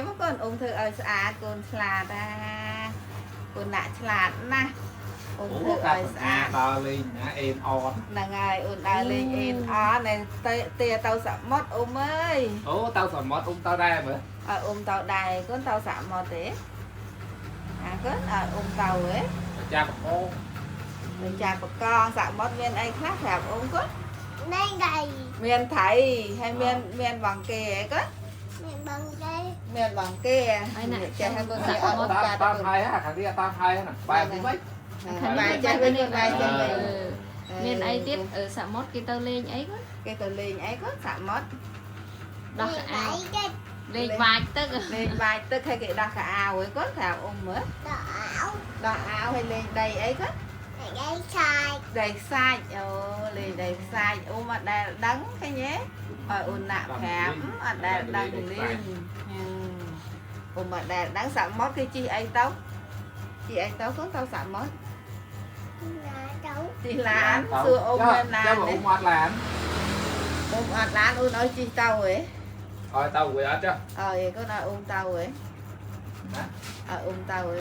មកកូនអ៊ំធ្វើឲ្យស្អាតកូនឆ្លាតណាកូនណាក់ឆ្លាតណាស់អ៊ំ អូ ធ្វើ កាត់ ឲ្យ ស្អា ស្អាត តដល់លេងណាអេនអន ហ្នឹងហើយអូនដើរលេងអេនអននៅទេទៅសមុទ្រអ៊ំអើយ អូទៅសមុទ្រអ៊ំទៅដែរមើល ឲ្យអ៊ំទៅដែរកូនទៅសមុទ្រទេអាកូនឲ្យអ៊ំទៅហ៎ ចាប់អូ ទៅចាប់បកងសមុទ្រមានអីខ្លះប្រាប់អ៊ំកូន មានដៃ មានថៃហើយមានមានបងគេអីកូន មានបងគេ មានបងគេ ហើយណា ចេះហើយកូនគេអត់ តាម កាត់ តាមហើយខាងនេះតាមហើយណាបែបនេះវិញ បាយចេះវិញបាយចេះវិញ មានអីទៀតសមុទ្រគេទៅលេងអីគាត់ គេទៅលេងអីកូនសមុទ្រ ដោះកៅអៅ គេ លេងបាចទឹក លេងបាយទឹកហើយគេដោះកៅអៅអីកូនប្រាប់អ៊ំមើល ដកអោ ដោះអាវហើយលេងដីអីកូន ដីឆាយ ដីខ្សាច់អូលេងដីខ្សាច់អ៊ំអត់ដែលដឹងឃើញទេឲ្យអូនណាក់ប្រាប់អត់ដែលដឹងលេងអ៊ំអត់ដែលដឹងសមុទ្រគេជិះអីទៅជិះអីទៅកូនទៅសមុទ្រ ណាទៅ ជិះឡានសួរអ៊ំមានឡាន ចាំអ៊ំអត់ឡាន អ៊ំអត់ឡានអូនឲ្យជិះទៅហ៎ ឲ្យទៅវិញអត់ចុះ ឲ្យកូនឲ្យអ៊ំទៅហ៎ ណា ឲ្យអ៊ំទៅហ៎?